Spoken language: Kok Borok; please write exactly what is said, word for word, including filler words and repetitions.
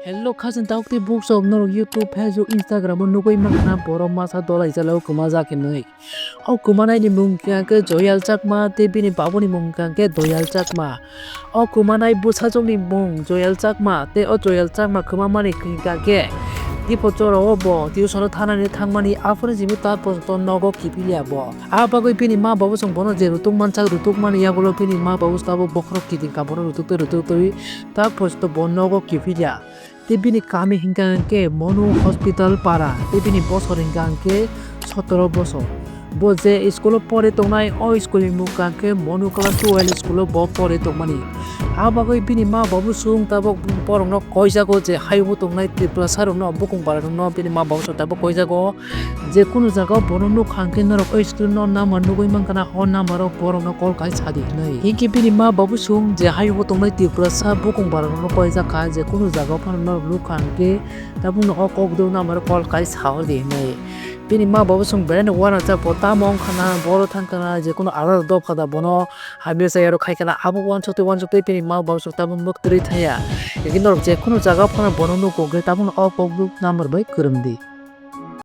Hello, khajang tauk tei buksok norok YouTube, Facebook, Instagram o nugui mankha na borok masa dolai jala o kwma jak hinwi. O kwmanaini mung hwnkha khe Joyal Chakma tei bini babuni mung hwnkha khe Doyal Chakma. O kwmanai bwsajwkni mung Joyal Chakma tei o Joyal Chakma kwmamani hwnkha khe Dipo chora o bo tuition o thanani thangmani aphuru jimi ta porjonto nogo kiphilya bo. A bagwi bini ma babu chwng bono je rutuk mansak rutuk mani yagulo bini ma babu tabuk bokhorok kiting kabono rutuk twi rutuk twi ta porjonto bo nogo kiphilya. Tei bini kami hwnkha hwnkhe Monu Hospital para, tei bini bosor hwnkha hwnkhe sotoro bosor. Bo je school o pori tongnai, o school ni mung hwnkha hwnkhe Monu class twelve school o bo pori tongmani. A bagwi bini ma babu chwng tabuk borokno koijago je hayungo tongnai Tiprasa rokno, bukung bara rokno bini ma babu chwng tabuk koijago. Je kunu jaga o bono nukha hwnkhe norok o screen o number nugui mankha na, o number o borokno call khai sadi hinwi. Hinkhe bini ma babu chwng je hayungo tongnai Tiprasa bukung bara rokno koijak kha, je kunu jaga o phano norok nukha hwnkhe tabukno o kok duk number o call khai sa hor di hinwi. Bini ma babu chwng belai no uanajak, bo tamo wngkha na, boro thangkha na, je kunu alada dopha da bono hamya chaya rok khai kha na, abo uansuk twi uansuk twi bini ma babu chwng tabuk mwktwrwi thaya. Hinkhe norok je kunu jaga o phano bono nukha hwnkhe tabukno o kok duk number bai kwrwng di.